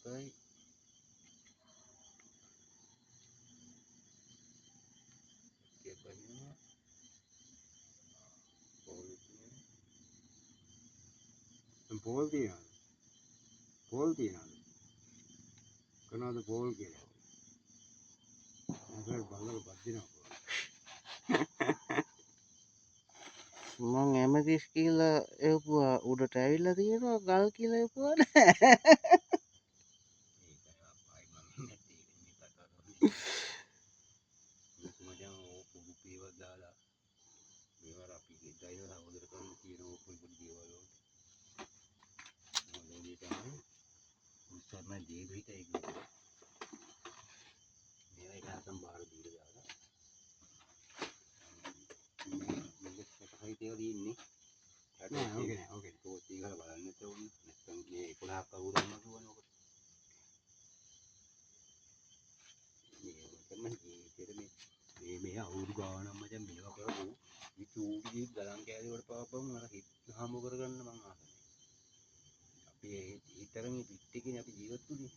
7යි. කීයක් බහිනවා? පොල් තියෙනවා. පොල් තියනවද? පොල් තියනවද? කරනවද පොල් කියලා? නැසර් බලලා බද්දිනවා. මං ඇමතිස් කියලා එවපුවා උඩට ඇවිල්ලා තියෙනවා, ගල් කියලා එවපුවා නෑ. ඒකයි අප්පයි මං නැත්තේ, ඒක මේ කතා කරන්නේ. මිනිස්සු මචං ඕ පුරුප් ඒවා දාලා මේවා අපි ගෙදර ඉන්න සහෝදරකම් තියෙන ඕ පොඩි පොඩි දේවල් වලට. මොකද තමයි උත්සාහම දේ පිට ඒක. මේවා එක හතම් බාර දීලා දාලා. මේක සැකසහිත ඒවා තියෙන්නේ. නෑ, ඕකේ නෑ, ඕකේ නෑ. ටෝච් එක ගහලා බලන්න නැත්නම් ඕන. නැත්නම් මේ 11ක් අවුරුදු අම්මා කිව්වනේ ඔකට. මේ මචං මං ජීවිතේට මේ මේ මේ අවුරුදු ගාණක් මචං මේවා කරපු මේ චූටි ගලන් කෑලි වල පවපම අර හිත හම්බ කරගන්න මං ආස නෑ. අපි ඒ තරම් මේ පිට එකේ අපි ජීවත් වුනේ.